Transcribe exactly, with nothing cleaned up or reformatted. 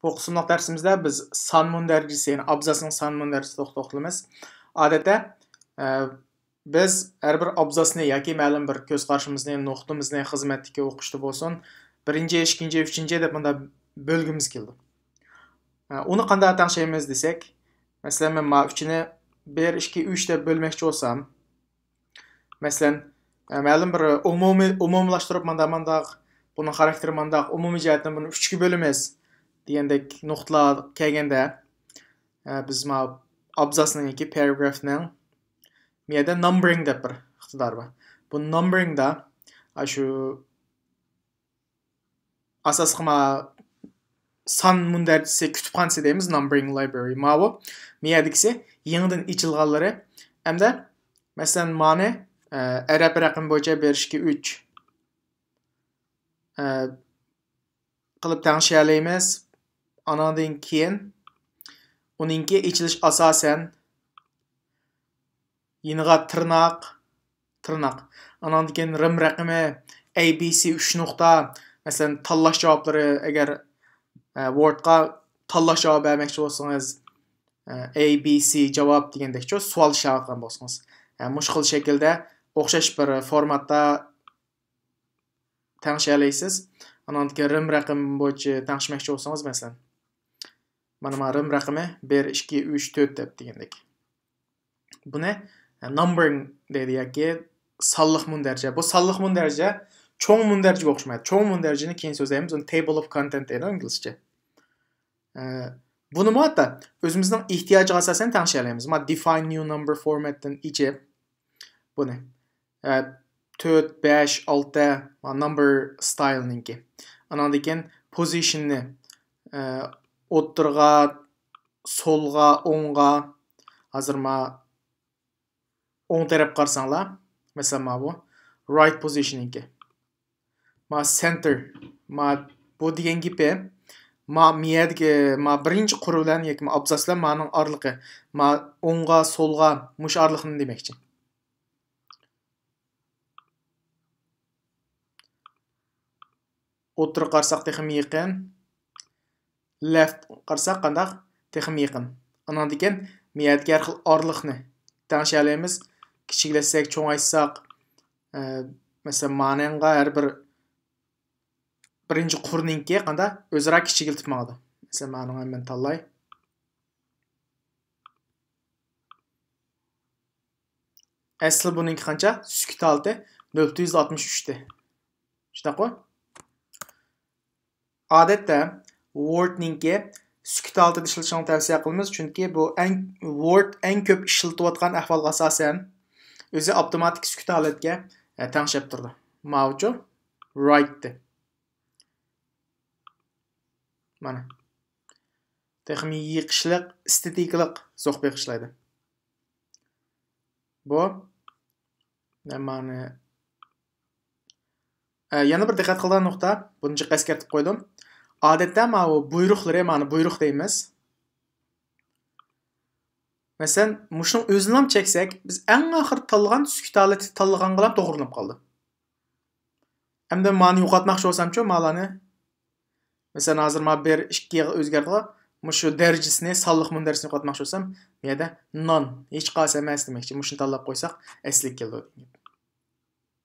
بۇ قىسىملىق دەرسىمىزدە بىز سان مۇندەرىجىسى، يەنى ئابزاسنىڭ سان مۇندەرىجىسىدە توختىلىمىز. ئادەتتە، ئە، بىز ھەر بىر ئابزاسنى ياكى مەلۇم بىر كۆز قارىشىمىزنى، نۇقتىمىزنى خىزمەتتىكى ئوقۇشتا بولسۇن، بىرىنچى، ئىككىنچى، ئۈچىنچى دەپ مۇنداق بۆلگۈمىز كېلىدۇ. ئە، ئۇنى قانداق تەڭشەيمىز دېسەك، مەسىلەن، مەن ما ئۈچىنى بىر، ئىككى، ئۈچ دەپ بۆلمەكچى بولسام، مەسىلەن، ئە، مەلۇم بىر ئومۇمىي، ئومۇملاشتۇرۇپ مانداق، مانداق، بۇنىڭ خاراكتېرى مانداق، ئومۇمىي جەھەتتىن بۇنى ئۈچكە بۆلىمىز دېگەندەك نۇقتىلار كەلگەندە، ئە، بىز ما ئابزاسنىڭ ياكى پاراگرافنىڭ بۇ يەردە نامبىرىڭ دەپ بىر ئىقتىدار بار. بۇ نامبىرىڭدا ئاشۇ ئاساسلىق ما سان مۇندەرىجىسى كۇتۇپخانىسى دەيمىز، نامبىرىڭ لايبرارى ماۋۇ. مۇ يەردىكىسى يېڭىدىن ئېچىلغانلىرى. ئەمدى، مەسىلەن، مانى، ئە، ئەرەب رەقىمى بويىچە بىر، ئىككى، ئۈچ، ئە، قىلىپ تەڭشىيەلەيمىز. ئاناندىن كېيىن ئۇنىڭكى ئېچىلىش ئاساسەن يېنىغا تىرناق، تىرناق. ئاناندىن كېيىن رىم رەقىمى، A B C، ئۈچ نۇقتا. مەسىلەن، تاللاش جاۋابلىرى، ئەگەر، ئە، ۋوردقا تاللاش جاۋابى بەرمەكچى بولسىڭىز، ئە، A B C جاۋاب دېگەندەكچۇ، سوئال ئىشارە قىلغان بولسىڭىز. ئە، مۇشۇ خىل شەكىلدە ئوخشاش بىر فورماتتا تەڭشىيەلەيسىز. ئاناندىن كېيىن رىم رەقىمى بويىچە تەڭشىمەكچى بولسىڭىز، مەسىلەن، مانا، مانا رىم رەقىمى بىر، ئىككى، ئۈچ، تۆت دەپ دېگەندەك. بۇنى، ئە، نامبىرىڭ دەيدۇ ياكى سانلىق مۇندەرىجە. بۇ سانلىق مۇندەرىجە چوڭ مۇندەرىجىگە ئوخشىمايدۇ. چوڭ مۇندەرىجىنى كېيىن سۆزلەيمىز. ئۇنى table of content دەيدۇ ئىنگلىزچە. ئە، بۇنىمۇ ھەتتا ئۆزىمىزنىڭ ئېھتىياجىغا ئاساسەن تەڭشىيەلەيمىز. ما define new number format تىن ئېچىپ بۇنى. ئە، تۆت، بەش، ئالتە، ما number style نىڭكى. ئاناندىن كېيىن position نى، ئە، ئوتتۇرىغا، سولغا، ئوڭغا، ھازىر ما ئوڭ تەرەپ قارىساڭلار، مەسىلەن، ماۋۇ right position نىڭكى. ما center، ما بۇ دېگەن گېپى، ما مىيەدىكى، ما بىرىنچى قۇر بىلەن ياكى ما ئابزاس بىلەن مانىڭ ئارىلىقى، ما ئوڭغا، سولغا، مۇشۇ ئارىلىقنى دېمەكچى. ئوتتۇرىغا قارىساق تېخىمۇ يېقىن. Left قارىساق قانداق؟ تېخىمۇ يېقىن. ئاناندىن كېيىن مۇ يەردىكى ھەر خىل ئارىلىقنى تەڭشىيەلەيمىز. كىچىكلەتسەك، چوڭايتساق، ئە، مەسىلەن، مانىڭغا ھەر بىر بىرىنچى قۇرنىڭكى قانداق؟ ئۆزئارا كىچىكلىتىپ ماڭىدۇ. مەسىلەن، مانىڭ مەن تاللاي. ئەسلى بۇنىڭكى قانچە؟ سۈكۈت ھالىتى نۆل پۈتۈن يۈز ئاتمىش ئۈچ تى. شۇنداققۇ؟ ئادەتتە ۋوردنىڭكى سۈكۈت ھالىتىدە ئىشلىتىشىڭلارنى تەۋسىيە قىلىمىز، چۈنكى بۇ ئەڭ، ۋورد ئەڭ كۆپ ئىشلىتىۋاتقان ئەھۋالغا ئاساسەن، ئۆزى ئاپتوماتىك سۈكۈت ھالەتكە، ئە، تەڭشەپ تۇرىدۇ. ماۋۇچۇ؟ رايت تى. مانا. تېخىمۇ يېقىشلىق، ئېستېتىكىلىق زوق بېغىشلايدۇ. بۇ، مانا، ئە، يەنە بىر دىققەت قىلىدىغان نۇقتا، بۇنى جىق ئەسكەرتىپ قويدۇم. ئادەتتە ماۋۇ بۇيرۇقلىرى، مانا بۇيرۇق دەيمىز. مەسىلەن، مۇشۇنىڭ ئۆزىنىلا چەكسەك، بىز ئەڭ ئاخىرى تاللىغان سۈكۈت ھالىتى تاللىغانغىلا توغرىلىنىپ قالدى. ئەمدى مانى يوقاتماقچى بولسامچۇ، مالارنى؟ مەسىلەن، ھازىر ما بىر، ئىككىگە ئۆزگەردىغۇ. مۇشۇ دەرىجىسىنى، سانلىق مۇندەرىجىسىنى يوقاتماقچى بولسام، بۇ يەردە نان، ھېچقايسى ئەمەس دېمەكچى. مۇشۇنى تاللاپ قويساق، ئەسلىگە كېلىدۇ.